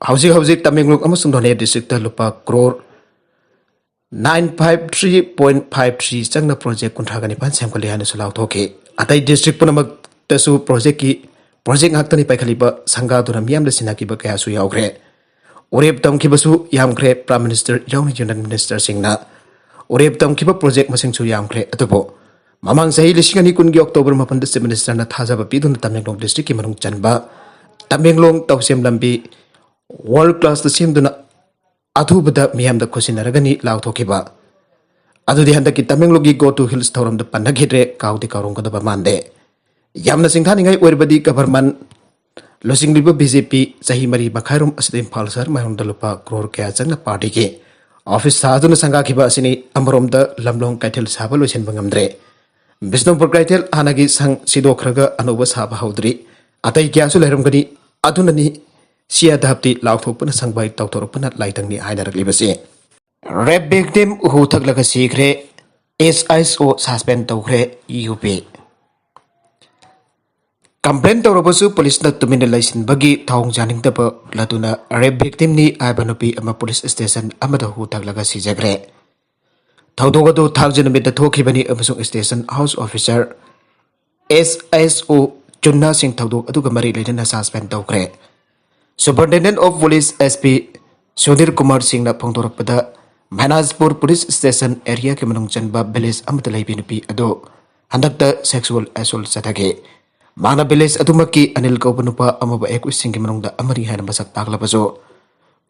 ꯍꯧꯖꯤꯛ ꯍꯧꯖꯤꯛ ꯇꯃꯦꯡꯂꯣꯡ ꯑꯃꯁꯨꯡ ꯅꯣꯅꯦ ꯗꯤꯁꯇ꯭ꯔꯤꯛꯇ ꯂꯨꯄꯥ crore nine five three point five three ꯆꯪꯅ ꯄ꯭ꯔꯣꯖꯦꯛ ꯀꯨꯟꯊ꯭ꯔꯥꯒ ꯅꯤꯄꯥꯟ ꯁꯦꯝꯒꯠꯂꯦ ꯍꯥꯏꯅꯁꯨ ꯂꯥꯎꯊꯣꯛꯈꯤ꯫ ꯑꯇꯩ ꯗꯤꯁꯇ꯭ꯔꯤꯛ ꯄꯨꯝꯅꯃꯛꯇꯁꯨ ꯄ꯭ꯔꯣꯖꯦꯛꯀꯤ, ꯄ꯭ꯔꯣꯖꯦꯛ ꯉꯥꯛꯇꯅꯤ ꯄꯥꯏꯈꯠꯂꯤꯕ꯫ ꯁꯪꯒꯥꯗꯨꯅ ꯃꯤꯌꯥꯝꯗ ꯁꯤꯟꯅꯈꯤꯕ ꯀꯌꯥꯁꯨ ꯌꯥꯎꯈ꯭ꯔꯦ꯫ ꯎꯔꯦꯞ ꯇꯝꯈꯤꯕꯁꯨ ꯌꯥꯝꯈ꯭ꯔꯦ꯫ ꯄ꯭ꯔꯥꯏꯝ ꯃꯤꯅꯤꯁꯇꯔ ꯌꯥꯎꯅ ꯌꯨꯅꯤꯌꯟ ꯃꯤꯅꯤꯁꯇꯔꯁꯤꯡꯅ ꯎꯔꯦꯞ ꯇꯝꯈꯤꯕ ꯄ꯭ꯔꯣꯖꯦꯛ ꯃꯁꯤꯡꯁꯨ ꯌꯥꯝꯈ꯭ꯔꯦ꯫ ꯑꯗꯨꯕꯨ ꯃꯃꯥꯡ ꯆꯍꯤ ꯂꯤꯁꯤꯡ ꯑꯅꯤ ꯀꯨꯟꯒꯤ ꯑꯣꯛꯇꯣꯕꯔ ꯃꯥꯄꯟꯗ ꯆꯤꯐ ꯃꯤꯅꯤꯁꯇꯔꯅ ꯊꯥꯖꯕ ꯄꯤꯗꯨꯅ ꯇꯃꯦꯡꯂꯣꯡ ꯗꯤꯁꯇ꯭ꯔꯤꯛꯀꯤ ꯃꯅꯨꯡ ꯆꯟꯕ ꯇꯃꯦꯡꯂꯣꯡ ꯇꯧꯁꯦꯝ ꯂꯝꯕꯤ ꯋꯥꯔꯜ ꯀ꯭ꯂꯥꯁꯇ ꯁꯦꯝꯗꯨꯅ ꯑꯊꯨꯕꯗ ꯃꯤꯌꯥꯝꯗ ꯈꯨꯠꯁꯤꯟꯅꯔꯒꯅꯤ ꯂꯥꯎꯊꯣꯛꯈꯤꯕ ꯑꯗꯨꯗꯤ ꯍꯟꯗꯛꯀꯤ ꯇꯃꯦꯡꯂꯣꯡꯒꯤ ꯒꯣ ꯇꯨ ꯍꯤꯜꯁ ꯊꯧꯔꯝꯗ ꯄꯟꯅꯈꯤꯗ꯭ꯔꯦ꯫ ꯀꯥꯎꯗꯤ ꯀꯥꯎꯔꯝꯒꯗꯕ ꯃꯥꯟꯗꯦ꯫ ꯌꯥꯝꯅ ꯁꯤꯡꯊꯥꯅꯤꯡꯉꯥꯏ ꯑꯣꯏꯔꯕꯗꯤ ꯒꯚꯔꯟꯃꯦꯟꯠ ꯂꯨꯆꯤꯡꯂꯤꯕ ꯕꯤ ꯖꯦ ꯄꯤ ꯆꯍꯤ ꯃꯔꯤ ꯃꯈꯥꯏꯔꯣꯝ ꯑꯁꯤꯗ ꯏꯝꯐꯥꯜ ꯁꯍꯔ ꯃꯥꯏꯌꯣꯛꯗ ꯂꯨꯄꯥ ꯀ꯭ꯔꯣꯔ ꯀꯌꯥ ꯆꯪꯅ ꯄꯥꯔꯇꯤꯒꯤ ꯑꯣꯐꯤꯁ ꯁꯥꯗꯨꯅ ꯁꯪꯒꯥꯈꯤꯕ ꯑꯁꯤꯅꯤ꯫ ꯑꯃꯔꯣꯝꯗ ꯂꯝꯂꯣꯡ ꯀꯩꯊꯦꯜ ꯁꯥꯕ ꯂꯣꯏꯁꯤꯟꯕ ꯉꯝꯗ꯭ꯔꯦ꯫ ꯕꯤꯁꯅꯨꯄꯨꯔ ꯀꯩꯊꯦꯜ ꯍꯥꯟꯅꯒꯤ ꯁꯪ ꯁꯤꯗꯣꯛꯈ꯭ꯔꯒ ꯑꯅꯧꯕ ꯁꯥꯕ ꯍꯧꯗ꯭ꯔꯤ꯫ ꯑꯇꯩ ꯀꯌꯥꯁꯨ ꯂꯩꯔꯝꯒꯅꯤ꯫ ꯑꯗꯨꯅꯅꯤ ꯁꯤꯌꯥ ꯙꯥꯞꯇꯤ ꯂꯥꯎꯊꯣꯛꯄꯅ ꯁꯪꯕꯥꯏ ꯇꯧꯊꯣꯔꯛꯄꯅ ꯂꯥꯏꯊꯪꯅꯤ ꯍꯥꯏꯅꯔꯛꯂꯤꯕꯁꯤ꯫ Rape victim ꯍꯨ ꯊꯛꯂꯒ ꯁꯤꯈ꯭ꯔꯦ, S I S O suspend ꯇꯧꯈ꯭ꯔꯦ, U P꯫ Complain ꯇꯧꯔꯕꯁꯨ ꯄꯨꯂꯤꯁꯅ ꯇꯨꯃꯤꯟꯅ ꯂꯩꯁꯤꯟꯕꯒꯤ ꯊꯧꯑꯣꯡ ꯌꯥꯅꯤꯡꯗꯕ ꯂꯗꯨꯅ rape victimꯅꯤ ꯍꯥꯏꯕ ꯅꯨꯄꯤ ꯑꯃ ꯄꯨꯂꯤꯁ ꯁ꯭ꯇꯦꯁꯟ ꯑꯃꯗ ꯍꯨ ꯊꯛꯂꯒ ꯁꯤꯖꯈ꯭ꯔꯦ꯫ ꯊꯧꯗꯣꯛ ꯑꯗꯨ ꯊꯥꯡꯖ ꯅꯨꯃꯤꯠꯇ ꯊꯣꯛꯈꯤꯕꯅꯤ ꯑꯃꯁꯨꯡ station house officer S I S O ꯆꯨꯟꯅꯥ ꯁꯤꯡ ꯊꯧꯗꯣꯛ ꯑꯗꯨꯒ ꯃꯔꯤ ꯂꯩꯅꯅ suspend ꯇꯧꯈ꯭ꯔꯦ꯫ Superintendent of Police, S P, Sunil Kumar ꯁꯤꯡꯅ ꯐꯣꯡꯗꯣꯔꯛꯄꯗ, ꯃꯍꯥꯔꯥꯖꯄꯨꯔ ꯄꯨꯂꯤꯁ ꯁ꯭ꯇꯦꯁꯟ ꯑꯦꯔꯤꯌꯥꯒꯤ ꯃꯅꯨꯡ ꯆꯟꯕ ꯚꯤꯂꯦꯖ ꯑꯃꯗ ꯂꯩꯕꯤ ꯅꯨꯄꯤ ꯑꯗꯨ ꯍꯟꯗꯛꯇ sexual assault ꯆꯠꯊꯈꯤ꯫ ꯃꯍꯥꯛꯅ ꯚꯤꯂꯦꯖ ꯑꯗꯨꯃꯛꯀꯤ ꯑꯅꯤꯜ ꯀꯧꯕ ꯅꯨꯄꯥ ꯑꯃꯕꯨ accused ꯁꯤꯡꯒꯤ ꯃꯅꯨꯡꯗ ꯑꯃꯅꯤ ꯍꯥꯏꯅ ꯃꯁꯛ ꯇꯥꯛꯂꯕꯁꯨ,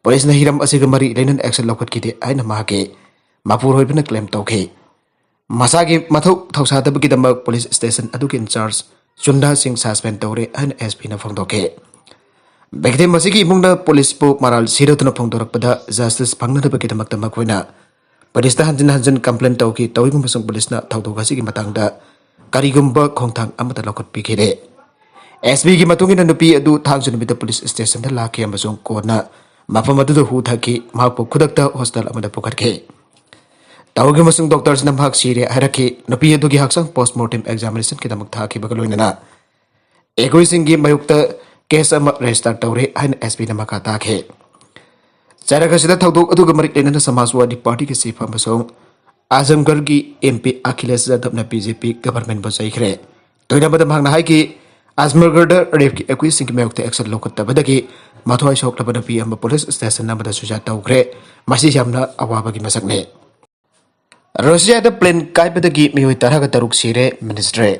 ꯄꯨꯂꯤꯁꯅ ꯍꯤꯔꯝ ꯑꯁꯤꯒ ꯃꯔꯤ ꯂꯩꯅꯅ action ꯂꯧꯈꯠꯈꯤꯗꯦ ꯍꯥꯏꯅ ꯃꯍꯥꯛꯀꯤ ꯃꯄꯨꯔꯣꯏꯕꯅ claim ꯇꯧꯈꯤ꯫ ꯃꯁꯥꯒꯤ ꯃꯊꯧ ꯊꯧꯁꯥꯗꯕꯒꯤꯗꯃꯛ ꯄꯨꯂꯤꯁ ꯁ꯭ꯇꯦꯁꯟ ꯑꯗꯨꯒꯤ in charge ꯆꯨꯟꯗꯥ ꯁꯤꯡ suspend ꯇꯧꯔꯦ ꯍꯥꯏꯅ S Pꯅ ꯐꯣꯡꯗꯣꯛꯈꯤ꯫ Victim ꯑꯁꯤꯒꯤ ꯏꯃꯨꯡꯅ ꯄꯨꯂꯤꯁꯄꯨ ꯃꯔꯥꯜ ꯁꯤꯔꯗꯨꯅ ꯐꯣꯡꯗꯣꯔꯛꯄꯗ, justice ꯐꯪꯅꯅꯕꯒꯤꯗꯃꯛꯇ ꯃꯈꯣꯏꯅ ꯄꯨꯂꯤꯁꯇ ꯍꯟꯖꯤꯟ ꯍꯟꯖꯤꯟ complain ꯇꯧꯈꯤ꯫ ꯇꯧꯏꯒꯨꯝꯕꯁꯨꯡ ꯄꯨꯂꯤꯁꯅ ꯊꯧꯗꯣꯛ ꯑꯁꯤꯒꯤ ꯃꯇꯥꯡꯗ ꯀꯔꯤꯒꯨꯝꯕ ꯈꯣꯡꯊꯥꯡ ꯑꯃꯠꯇ ꯂꯧꯈꯠꯄꯤꯈꯤꯗꯦ꯫ S Pꯒꯤ ꯃꯇꯨꯡ ꯏꯟꯅ, ꯅꯨꯄꯤ ꯑꯗꯨ ꯊꯥꯡꯖ ꯅꯨꯃꯤꯠꯇ ꯄꯨꯂꯤꯁ ꯁ꯭ꯇꯦꯁꯟꯗ ꯂꯥꯛꯈꯤ ꯑꯃꯁꯨꯡ ꯀꯣꯟꯅ ꯃꯐꯝ ꯑꯗꯨꯗ ꯍꯨ ꯊꯛꯈꯤ꯫ ꯃꯍꯥꯛꯄꯨ ꯈꯨꯗꯛꯇ ꯍꯣꯁꯄꯤꯇꯥꯜ ꯑꯃꯗ ꯄꯨꯈꯠꯈꯤ꯫ ꯇꯧꯈꯤꯕ ꯑꯃꯁꯨꯡ ꯗꯣꯛꯇꯔꯁꯤꯅ ꯃꯍꯥꯛ ꯁꯤꯔꯦ ꯍꯥꯏꯔꯛꯈꯤ꯫ ꯅꯨꯄꯤ ꯑꯗꯨꯒꯤ ꯍꯛꯆꯥꯡ post mortem examinationꯒꯤꯗꯃꯛ ꯊꯥꯈꯤꯕꯒ ꯂꯣꯏꯅꯅ accused ꯁꯤꯡꯒꯤ ꯃꯥꯌꯣꯛꯇ case ꯑꯃ register ꯇꯧꯔꯦ ꯍꯥꯏꯅ S Pꯅ ꯃꯈꯥ ꯇꯥꯈꯤ꯫ ꯆꯩꯔꯛ ꯑꯁꯤꯗ ꯊꯧꯗꯣꯛ ꯑꯗꯨꯒ ꯃꯔꯤ ꯂꯩꯅꯅ ꯁꯃꯥꯖꯋꯥꯗꯤ ꯄꯥꯔꯇꯤꯒꯤ ꯆꯤꯐ ꯑꯃꯁꯨꯡ ꯑꯥꯖꯝꯒꯔꯒꯤ M P Akhilesh ꯌꯥꯗꯕꯅ B J P governmentꯕꯨ ꯆꯩꯈ꯭ꯔꯦ꯫ ꯇꯣꯏꯅꯕꯗ ꯃꯍꯥꯛꯅ ꯍꯥꯏꯈꯤ, ꯑꯖꯃꯒꯔꯗ rapeꯀꯤ accused ꯁꯤꯡꯒꯤ ꯃꯥꯌꯣꯛꯇ action ꯂꯧꯈꯠꯇꯕꯗꯒꯤ ꯃꯊ꯭ꯋꯥꯏ ꯁꯣꯛꯂꯕ ꯅꯨꯄꯤ ꯑꯃ ꯄꯨꯂꯤꯁ ꯁ꯭ꯇꯦꯁꯟ ꯑꯃꯗ suicide ꯇꯧꯈ꯭ꯔꯦ꯫ ꯃꯁꯤ ꯌꯥꯝꯅ ꯑꯋꯥꯕꯒꯤ ꯃꯁꯛꯅꯤ꯫ ꯔꯨꯁꯤꯌꯥꯗ plane ꯀꯥꯏꯕꯗꯒꯤ ꯃꯤꯑꯣꯏ ꯇꯔꯥꯒ ꯇꯔꯨꯛ ꯁꯤꯔꯦ, ꯃꯤꯅꯤꯁꯇ꯭ꯔꯤ꯫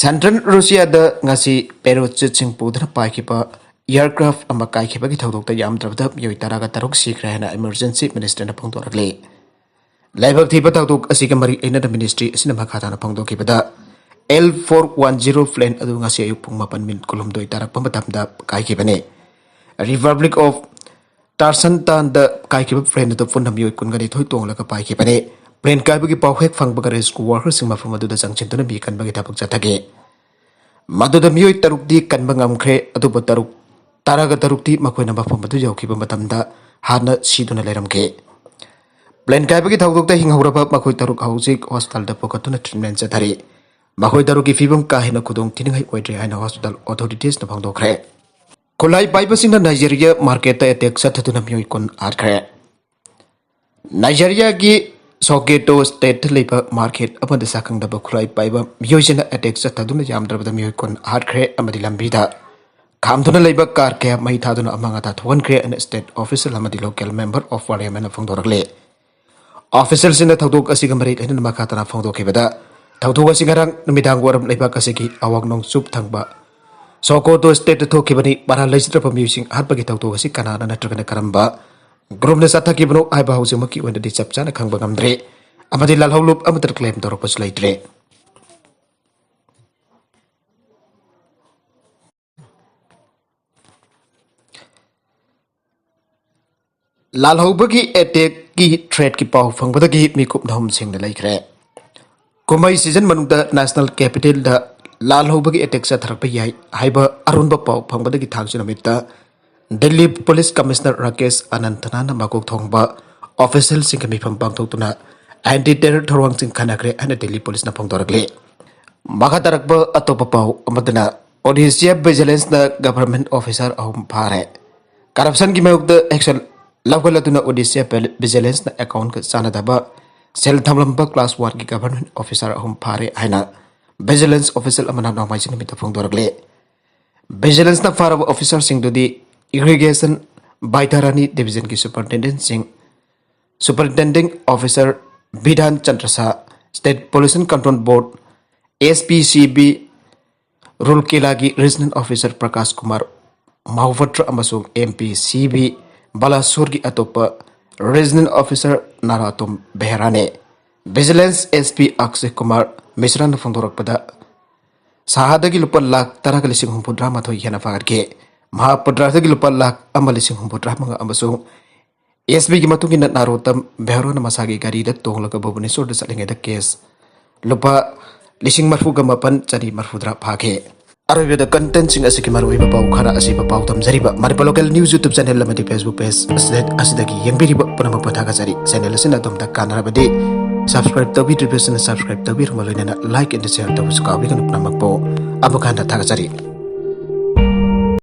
Central ꯔꯨꯁꯤꯌꯥꯗ ꯉꯁꯤ parachute ꯁꯤꯡ ꯄꯨꯗꯨꯅ ꯄꯥꯏꯈꯤꯕ aircraft ꯑꯃ ꯀꯥꯏꯈꯤꯕꯒꯤ ꯊꯧꯗꯣꯛꯇ ꯌꯥꯝꯗ꯭ꯔꯕꯗ ꯃꯤꯑꯣꯏ ꯇꯔꯥꯒ ꯇꯔꯨꯛ ꯁꯤꯈ꯭ꯔꯦ ꯍꯥꯏꯅ emergency ministryꯅ ꯐꯣꯡꯗꯣꯔꯛꯂꯤ꯫ ꯂꯥꯏꯕꯛ ꯊꯤꯕ ꯊꯧꯗꯣꯛ ꯑꯁꯤꯒ ꯃꯔꯤ ꯂꯩꯅꯅ ministry ꯑꯁꯤꯅ ꯃꯈꯥ ꯇꯥꯅ ꯐꯣꯡꯗꯣꯛꯈꯤꯕꯗ, L four one zero plane ꯑꯗꯨ ꯉꯁꯤ ꯑꯌꯨꯛ ꯄꯨꯡ ꯃꯥꯄꯟ minute ꯀꯨꯟꯍꯨꯝꯗꯣꯏ ꯇꯥꯔꯛꯄ ꯃꯇꯝꯗ ꯀꯥꯏꯈꯤꯕꯅꯤ꯫ Republic of Tatarstan ꯀꯥꯏꯈꯤꯕ plane ꯑꯗꯨ ꯄꯨꯟꯅ ꯃꯤꯑꯣꯏ ꯀꯨꯟꯒ ꯅꯤꯊꯣꯏ ꯇꯣꯡꯂꯒ ꯄꯥꯏꯈꯤꯕꯅꯤ꯫ Plane ꯀꯥꯏꯕꯒꯤ ꯄꯥꯎ ꯍꯦꯛ ꯐꯪꯕꯒ rescue workerꯁꯤꯡ ꯃꯐꯝ ꯑꯗꯨꯗ ꯆꯪꯁꯤꯟꯗꯨꯅ ꯃꯤ ꯀꯟꯕꯒꯤ ꯊꯕꯛ ꯆꯠꯊꯈꯤ꯫ ꯃꯗꯨꯗ ꯃꯤꯑꯣꯏ ꯇꯔꯨꯛꯇꯤ ꯀꯟꯕ ꯉꯝꯈ꯭ꯔꯦ, ꯑꯗꯨꯕꯨ ꯇꯔꯨꯛ ꯇꯔꯥꯒ ꯇꯔꯨꯛꯇꯤ ꯃꯈꯣꯏꯅ ꯃꯐꯝ ꯑꯗꯨ ꯌꯧꯈꯤꯕ ꯃꯇꯝꯗ ꯍꯥꯟꯅ ꯁꯤꯗꯨꯅ ꯂꯩꯔꯝꯈꯤ꯫ ꯄ꯭ꯂꯦꯟ ꯀꯥꯏꯕꯒꯤ ꯊꯧꯗꯣꯛꯇ ꯍꯤꯡꯍꯧꯔꯕ ꯃꯈꯣꯏ ꯇꯔꯨꯛ ꯍꯧꯖꯤꯛ ꯍꯣꯁꯄꯤꯇꯥꯜꯗ ꯄꯨꯈꯠꯇꯨꯅ ꯇ꯭ꯔꯤꯠꯃꯦꯟ ꯆꯠꯊꯔꯤ꯫ ꯃꯈꯣꯏ ꯇꯔꯨꯛꯀꯤ ꯐꯤꯕꯝ ꯀꯥ ꯍꯦꯟꯅ ꯈꯨꯗꯣꯡ ꯊꯤꯅꯤꯡꯉꯥꯏ ꯑꯣꯏꯗ꯭ꯔꯦ ꯍꯥꯏꯅ ꯍꯣꯁꯄꯤꯇꯥꯜ ꯑꯣꯊꯣꯔꯤꯇꯤꯁꯅ ꯐꯣꯡꯗꯣꯛꯈ꯭ꯔꯦ꯫ ꯈꯨꯠꯂꯥꯏ ꯄꯥꯏꯕꯁꯤꯡꯅ ꯅꯥꯏꯖꯦꯔꯤꯌꯥ ꯃꯥꯔꯀꯦꯠꯇ ꯑꯦꯇꯦꯛ ꯆꯠꯊꯗꯨꯅ ꯃꯤꯑꯣꯏ ꯀꯨꯟ ꯍꯥꯠꯈ꯭ꯔꯦ꯫ ꯅꯥꯏꯖꯦꯔꯤꯌꯥꯒꯤ ꯁꯣꯀꯦꯇꯣ ꯁ꯭ꯇꯦꯠꯇ ꯂꯩꯕ ꯃꯥꯔꯀꯦꯠ ꯑꯃꯗ ꯁꯛꯈꯪꯗꯕ ꯈꯨꯠꯂꯥꯏ ꯄꯥꯏꯕ ꯃꯤꯑꯣꯏꯁꯤꯡꯅ ꯑꯦꯇꯦꯛ ꯆꯠꯊꯗꯨꯅ ꯌꯥꯝꯗ꯭ꯔꯕꯗ ꯃꯤꯑꯣꯏ ꯀꯨꯟ ꯍꯥꯠꯈ꯭ꯔꯦ ꯑꯃꯗꯤ ꯂꯝꯕꯤꯗ ꯈꯥꯝꯗꯨꯅ ꯂꯩꯕ ꯀꯥꯔ ꯀꯌꯥ ꯃꯩ ꯊꯥꯗꯨꯅ ꯑꯃꯥꯡ ꯑꯇꯥ ꯊꯣꯛꯍꯟꯈ꯭ꯔꯦ ꯍꯥꯏꯅ ꯁ꯭ꯇꯦꯠ ꯑꯣꯐꯤꯁꯤꯌꯦꯜ ꯑꯃꯗꯤ ꯂꯣꯀꯦꯜ ꯃꯦꯝꯕꯔ ꯑꯣꯐ ꯄꯥꯔꯂꯤꯌꯥꯃꯦꯟꯠꯅ ꯐꯣꯡꯗꯣꯔꯛꯂꯦ꯫ ꯑꯣꯐꯤꯁꯤꯌꯦꯜꯁꯤꯡꯅ ꯊꯧꯗꯣꯛ ꯑꯁꯤꯒ ꯃꯔꯤ ꯂꯩꯅꯅ ꯃꯈꯥ ꯇꯥꯅ ꯐꯣꯡꯗꯣꯛꯈꯤꯕꯗ, ꯊꯧꯗꯣꯛ ꯑꯁꯤ ꯉꯔꯥꯡ ꯅꯨꯃꯤꯗꯥꯡ ꯋꯥꯏꯔꯝ ꯂꯩꯕꯥꯛ ꯑꯁꯤꯒꯤ ꯑꯋꯥꯡ ꯅꯣꯡꯆꯨꯞ ꯊꯪꯕ ꯁꯣꯀꯣꯇꯣ ꯁ꯭ꯇꯦꯠꯇ ꯊꯣꯛꯈꯤꯕꯅꯤ꯫ ꯄꯔꯥ ꯂꯩꯖꯗ꯭ꯔꯕ ꯃꯤꯑꯣꯏꯁꯤꯡ ꯍꯥꯠꯄꯒꯤ ꯊꯧꯗꯣꯛ ꯑꯁꯤ ꯀꯅꯥꯅ ꯅꯠꯇ꯭ꯔꯒꯅ ꯀꯔꯝꯕ ꯒ꯭ꯔꯨꯞꯅ ꯆꯠꯊꯈꯤꯕꯅꯣ ꯍꯥꯏꯕ ꯍꯧꯖꯤꯛꯃꯛꯀꯤ ꯑꯣꯏꯅꯗꯤ ꯆꯞ ꯆꯥꯅ ꯈꯪꯕ ꯉꯝꯗ꯭ꯔꯦ ꯑꯃꯗꯤ ꯂꯥꯜꯍꯧꯂꯨꯞ ꯑꯃꯠꯇ ꯀ꯭ꯂꯦꯝ ꯇꯧꯔꯛꯄꯁꯨ ꯂꯩꯇ꯭ꯔꯦ꯫ ꯂꯥꯜꯍꯧꯕꯒꯤ ꯑꯦꯇꯦꯛꯀꯤ ꯊ꯭ꯔꯦꯠꯀꯤ ꯄꯥꯎ ꯐꯪꯕꯗꯒꯤ ꯃꯤꯀꯨꯞ ꯅꯍꯨꯝ ꯁꯦꯡꯅ ꯂꯩꯈ꯭ꯔꯦ꯫ ꯀꯨꯝꯍꯩ ꯁꯤꯖꯟ ꯃꯅꯨꯡꯗ ꯅꯦꯁꯅꯦꯜ ꯀꯦꯄꯤꯇꯦꯜꯗ ꯂꯥꯜꯍꯧꯕꯒꯤ ꯑꯦꯇꯦꯛ ꯆꯠꯊꯔꯛꯄ ꯌꯥꯏ ꯍꯥꯏꯕ ꯑꯔꯣꯟꯕ ꯄꯥꯎ ꯐꯪꯕꯗꯒꯤ ꯊꯥꯡꯖ ꯅꯨꯃꯤꯠꯇ ꯗꯤꯜꯂꯤ ꯄꯨꯂꯤꯁ ꯀꯃꯤꯁꯅꯔ ꯔꯥꯀꯦꯁ ꯑꯅꯟꯊꯅꯥꯅ ꯃꯀꯣꯛ ꯊꯣꯡꯕ ꯑꯣꯐꯤꯁꯤꯌꯦꯜꯁꯤꯡꯒ ꯃꯤꯐꯝ ꯄꯥꯡꯊꯣꯛꯇꯨꯅ ꯑꯦꯟꯇꯤ ꯇꯦꯔꯔ ꯊꯧꯔꯥꯡꯁꯤꯡ ꯈꯟꯅꯈ꯭ꯔꯦ ꯍꯥꯏꯅ ꯗꯤꯜꯂꯤ ꯄꯨꯂꯤꯁꯅ ꯐꯣꯡꯗꯣꯔꯛꯂꯤ꯫ ꯃꯈꯥ ꯇꯥꯔꯛꯄ ꯑꯇꯣꯞꯄ ꯄꯥꯎ ꯑꯃꯗꯅ, ꯑꯣꯗꯤꯁꯥ ꯚꯤꯖꯤꯂꯦꯟꯁꯅ ꯒꯚꯔꯟꯃꯦꯟꯠ ꯑꯣꯐꯤꯁꯥꯔ ꯑꯍꯨꯝ ꯐꯥꯔꯦ꯫ ꯀꯔꯞꯁꯟꯒꯤ ꯃꯥꯌꯣꯛꯇ ꯑꯦꯛꯁꯟ ꯂꯧꯈꯠꯂꯗꯨꯅ ꯑꯣꯗꯤꯁꯥ ꯚꯤꯖꯤꯂꯦꯟꯁꯅ ꯑꯦꯀꯥꯎꯟꯠꯀ ꯆꯥꯟꯅꯗꯕ ꯁꯦꯜ ꯊꯝꯂꯝꯕ ꯀ꯭ꯂꯥꯁ ꯋꯥꯟꯒꯤ ꯒꯚꯔꯟꯃꯦꯟꯠ ꯑꯣꯐꯤꯁꯥꯔ ꯑꯍꯨꯝ ꯐꯥꯔꯦ ꯍꯥꯏꯅ ꯚꯤꯖꯤꯂꯦꯟꯁ ꯑꯣꯐꯤꯁꯤꯌꯦꯜ ꯑꯃꯅ ꯅꯣꯡꯃꯥꯏꯖꯤꯡ ꯅꯨꯃꯤꯠꯇ ꯐꯣꯡꯗꯣꯔꯛꯂꯦ꯫ ꯚꯤꯖꯤꯂꯦꯟꯁꯅ ꯐꯥꯔꯕ ꯑꯣꯐꯤꯁꯥꯔꯁꯤꯡꯗꯨꯗꯤ ꯏꯔꯤꯒꯦꯁꯟ ꯕꯥꯏꯇꯥꯔꯥꯅꯤ ꯗꯤꯕꯤꯖꯟꯒꯤ ꯁꯨꯄꯔꯤꯟꯇꯦꯟꯗꯦꯟꯠꯁꯤꯡ, superintending officer Bidhan Chandra Sa, state pollution control board, S P C B, ꯔꯨꯔꯀꯦꯂꯥꯒꯤ ꯔꯤꯖꯅꯦꯜ ꯑꯣꯐꯤꯁꯥꯔ ꯄ꯭ꯔꯀꯥꯁ ꯀꯨꯃꯥꯔ ꯃꯍꯣꯄꯇ꯭ꯔ ꯑꯃꯁꯨꯡ ꯑꯦꯝ ꯄꯤ ꯁꯤ ꯕꯤ ꯕꯥꯂꯥꯁꯣꯔꯒꯤ ꯑꯇꯣꯞꯄ ꯔꯤꯖꯅꯦꯜ ꯑꯣꯐꯤꯁꯥꯔ ꯅꯥꯔꯥꯇꯣꯝ ꯕꯦꯍꯔꯥꯅꯦ꯫ Vigilance S P Akshay Kumar ꯃꯤꯁ꯭ꯔꯥꯅ ꯐꯣꯡꯗꯣꯔꯛꯄꯗ, ꯁꯥꯍꯥꯗꯒꯤ ꯂꯨꯄꯥ ꯂꯥꯈ ꯇꯔꯥꯒ ꯂꯤꯁꯤꯡ ꯍꯨꯝꯐꯨꯇꯔꯥ ꯃꯥꯊꯣꯏ ꯍꯦꯟꯅ ꯐꯥꯒꯠꯈꯤ꯫ ꯃꯍꯥꯄꯇ꯭ꯔꯥꯗꯒꯤ ꯂꯨꯄꯥ ꯂꯥꯈ ꯑꯃ ꯂꯤꯁꯤꯡ ꯍꯨꯝꯐꯨꯇꯔꯥ ꯃꯉꯥ ꯑꯃꯁꯨꯡ ꯑꯦꯁ ꯄꯤꯒꯤ ꯃꯇꯨꯡ ꯏꯟꯅ ꯅꯥꯔꯣꯇꯝ ꯕꯦꯍꯔꯣꯅ ꯃꯁꯥꯒꯤ ꯒꯥꯔꯤꯗ ꯇꯣꯡꯂꯒ ꯚꯨꯕꯅꯦꯁꯣꯔꯗ ꯆꯠꯂꯤꯉꯩꯗ ꯀꯦꯁ ꯂꯨꯄꯥ ꯂꯤꯁꯤꯡ ꯃꯔꯤꯐꯨꯒ ꯃꯥꯄꯟ ꯆꯅꯤ ꯃꯔꯤꯐꯨꯇꯔꯥ ꯐꯥꯈꯤ꯫ ꯑꯔꯣꯏꯕꯗ contentꯁꯤꯡ ꯑꯁꯤꯒꯤ ꯃꯔꯨꯑꯣꯏꯕ ꯄꯥꯎ ꯈꯔ ꯑꯁꯤꯕꯨ ꯄꯥꯎꯗꯝꯖꯔꯤꯕ Manipur Local News YouTube channel ꯑꯃꯗꯤ Facebook page ꯑꯁꯤꯗ, ꯑꯁꯤꯗꯒꯤ ꯌꯦꯡꯕꯤꯔꯤꯕ ꯄꯨꯝꯅꯃꯛꯄꯨ ꯊꯥꯒꯠꯆꯔꯤ꯫ Channel ꯑꯁꯤꯅ ꯑꯗꯣꯝꯗ ꯀꯥꯟꯅꯔꯕꯗꯤ subscribe ꯇꯧꯕꯤꯗ꯭ꯔꯤꯕꯁꯤꯡꯅ subscribe ꯇꯧꯕꯤꯔꯝꯕ ꯂꯣꯏꯅꯅ like and share ꯇꯧꯕꯁꯨ ꯀꯥꯎꯕꯤꯒꯅꯨ꯫ ꯄꯨꯝꯅꯃꯛꯄꯨ ꯑꯃꯨꯛ ꯍꯟꯅ ꯊꯥꯒꯠꯆꯔꯤ꯫